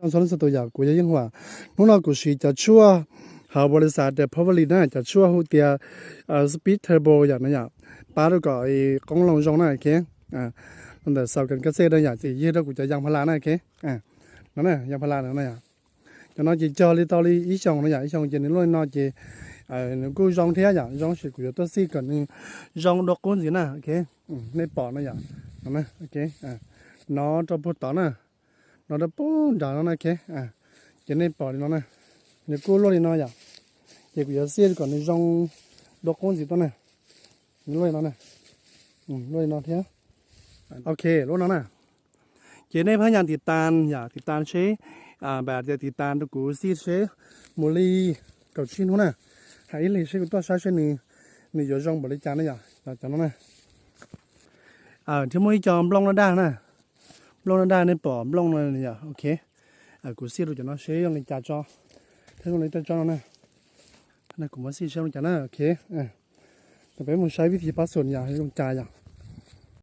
Txhua leej txhua tus yom, kuv yog Yeej Huam. Hnub no kuv siv cov tshuaj hauv npaum li xav tias Powerly na, cov tshuaj hu tias Speed Turbo yom no yom, pab rau kom qoob loo zoo na, ok. Los ntawm xaus kas kas xej na yom, txiv yig rau kuv cov yas pha las na, ok. No na, yas pha las no na yom. Cov no ces cog li tau li ib xyoos no yom, ib xyoos ces nws luaj li no ces nws kuj zoo thiab yom, zoo sis kuv yuav tuaj xij kom nws zoo dua qub ntxiv na, ok. Nej pom no yom, no, ok. No rau puag tod na, no rau puag nrad no na, ok. Ces nej pom li no na, nws kuj luaj li no yom, ces kuv yuav xij kom nws zoo dua qub ntxiv tuaj na. Nws luaj li no na, luaj li no thiab. Ok, luaj no na. Ces nej phab nyas tiv tas yom, tiv tas seb, npam tias tiv tas rau kuv xij seb mus li kaum tsib hnub na, hais ib lig seb kuv tuaj saib seb nws, nws yuav zoo npaum li cas na yom, cov no na. Thiab muaj ib co nplooj daj daj na, nplooj daj daj nej pom nplooj no yom, ok. Kuv xij rau cov no seb zoo li cas tso, thiab zoo li tej tso no na. Kuv muab xij seb zoo li cas na, ok. Peb mus saib vib thib pab xum yom, zoo li cas yom.